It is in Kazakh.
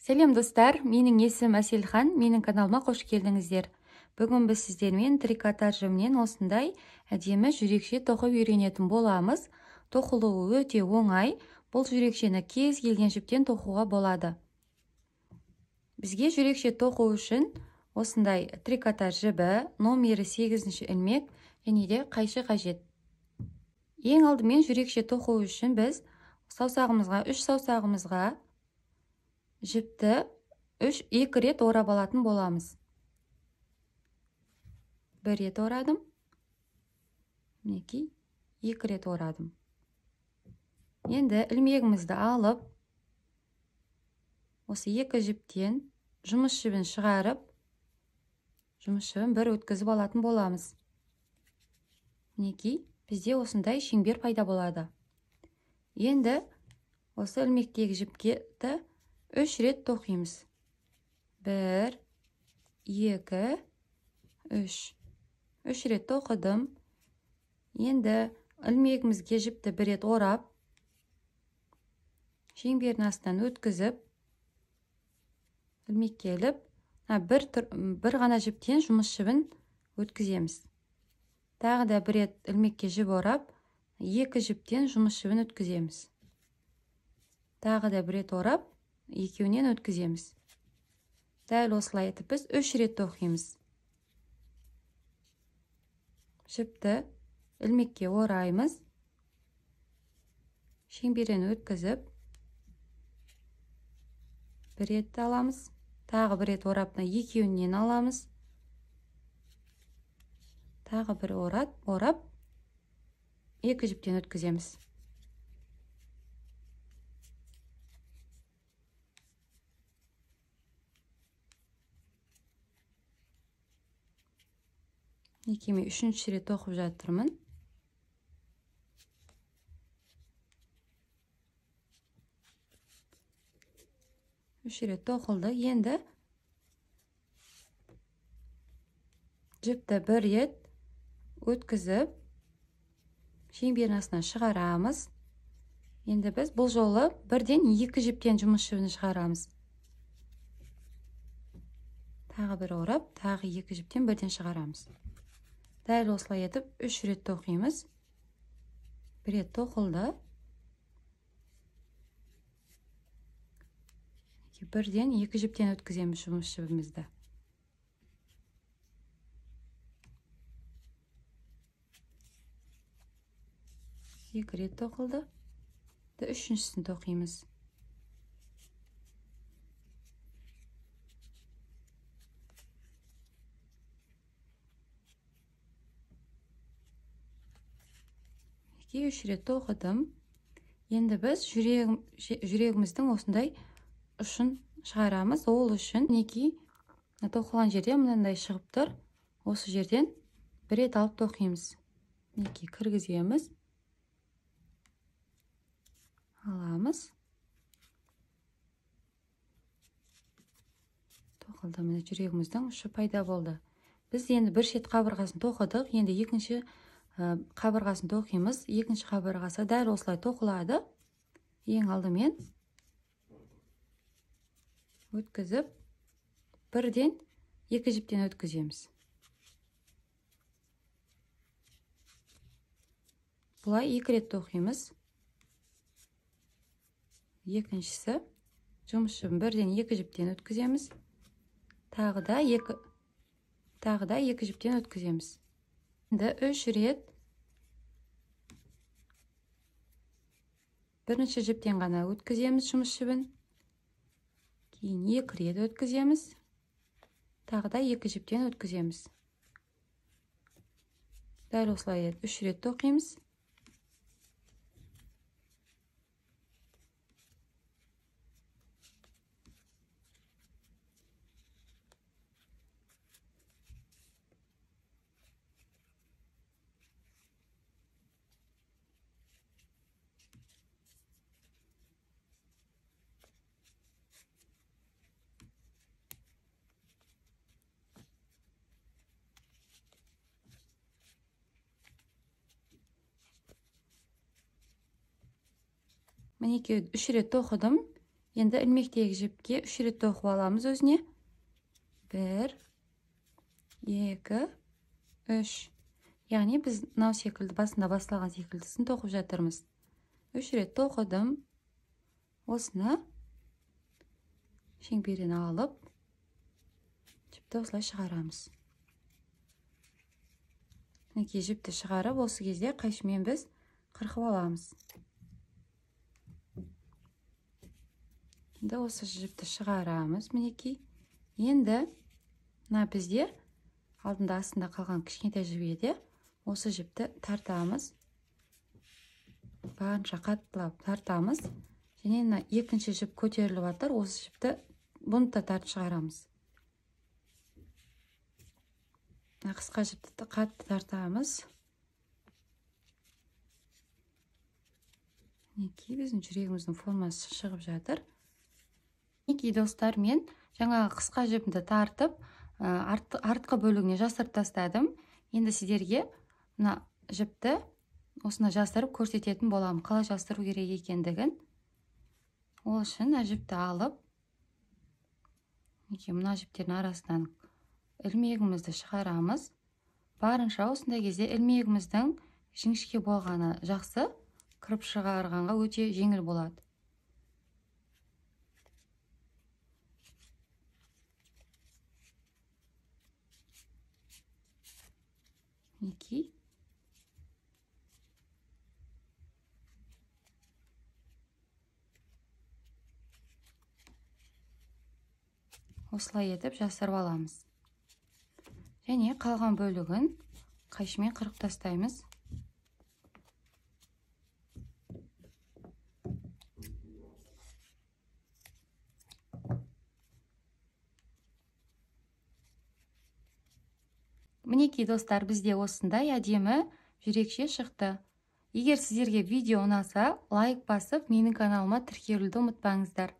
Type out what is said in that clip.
Сәлем достар, менің есімім Әселхан, менің каналыма қош келдіңіздер. Бүгін біз сіздермен трикотаж жібінен осындай әдемі жүрекше тоқып үйренетін боламыз. Тоқылуы өте оңай. Бұл жүрекшені кез келген жіптен тоқуға болады. Бізге жүрекше тоқу үшін осындай трикотаж жібі, номері 8-ші ілмек және де қайшы қажет. Ең алдымен жүрекше тоқу үшін біз саусағымызға, 3 саусағымызға жіпті 2 рет орап алатын боламыз. 1 рет орадым. Мінекей, 2 рет орадым. Енді ілмегімізді алып, осы 2 жіптен жұмыс жібін шығарып, жұмыс жібін бір өткізіп алатын боламыз. Мінекей, бізде осындай шеңбер пайда болады. Енді осы ілмектегі жіпке 3 рет тоқимыз. 1, 2, 3. 3 рет тоқыдым. Енді ілмегімізге жіпті бір рет орап, шеңбердің астынан өткізіп, ілмекке іліп, бір ғана жіптен жұмыс жібін өткіземіз. Тағы да бір рет ілмекке жіп орап, 2 жіптен жұмыс жібін өткіземіз. Тағы да бір рет орап, екеуінен өткіземіз. Дәл осылай етіп біз 3 рет тоқимыз. Жіпті ілмекке ораймыз. Шеңберден өткізіп, бір рет аламыз. Тағы бір рет орап, екеуінен аламыз. Тағы бір орап, 2 жіптен өткіземіз. Мінекей, мен 3-ші рет тоқып жатырмын. Үш рет тоқылды. Енді жіпті бір рет өткізіп, шеңбердің астынан шығарамыз. Енді біз бұл жолы бірден 2 жіптен жұмыс жібін шығарамыз. Тағы бір орап, тағы 2 жіптен бірден шығарамыз. Дәл осылай етіп 3 рет тоқимыз. Бір рет тоқылды. Бірден 2 жіптен өткіземіз жұмыс жібімізді. Екі рет тоқылды. Үшіншісін тоқимыз. Үш рет тоқыдым. Енді біз жүрегіміздің осындай ұшын шығарамыз. Ол үшін мінекей тоқылған жерде мынандай шығып тұр. Осы жерден бір рет алып тоқимыз. Мінекей кіргіземіз. Аламыз. Тоқылды. Міне жүрегіміздің ұшы пайда болды. Біз енді бір шет қабырғасын тоқыдық. Енді екінші қабырғасын тоқимыз. Екінші қабырғасы дәл осылай тоқылады. Ең алдымен өткізіп, бірден 2 жіптен өткіземіз. Бұлай 2 рет тоқимыз. Екіншісі жұмыс жібін бірден 2 жіптен өткіземіз. Тағы да 2 жіптен өткіземіз. Енді 3 рет бірінші жіптен ғана өткіземіз жұмыс жібін. Кейін 2 рет өткіземіз. Тағы да 2 жіптен өткіземіз. Дәл осылай 3 рет тоқимыз. Мінекей 3 рет тоқыдым. Енді ілмектегі жіпке 3 рет тоқып аламыз өзіне. 1, 2, 3. Яғни біз мынау секілді басында басылған секілдісін тоқып жатырмыз. 3 рет тоқыдым. Осыны шеңберден алып, жіпті осылай шығарамыз. Мінекей жіпті шығарып, осы кезде қайшымен біз қырқып аламыз. Енді осы жіпті шығарамыз, мінекей. Енді мына бізде алдында астында қалған кішкентай жіпке де осы жіпті тартамыз. Барынша қаттылап тартамыз. Және мына екінші жіп көтеріліп жатыр, осы жіпті бұны да тартып шығарамыз. Мына қысқа жіпті қатты тартамыз. Мінекей біздің жүрегіміздің формасы шығып жатыр. Мінекей достар, мен жаңағы қысқа жіпті тартып, артқы бөлігіне жасырып тастадым. Енді сіздерге мына жіпті осыны жасырып көрсететін боламын, қалай жасыру керек екендігін. Ол үшін мына жіпті алып, мінекей мына жіптердің арасынан ілмегімізді шығарамыз. Барынша осындай кезде ілмегіміздің жіңішке болғаны жақсы, кіріп шығарғанға өте жеңіл болады. Мінекей. Осылай етіп жасырып аламыз. Және қалған бөлігін қайшымен қырып тастаймыз. Мінекей достар, бізде осындай әдемі жүрекше шықты. Егер сіздерге видео ұнаса, лайк басып, менің каналыма тіркелуді ұмытпаңыздар.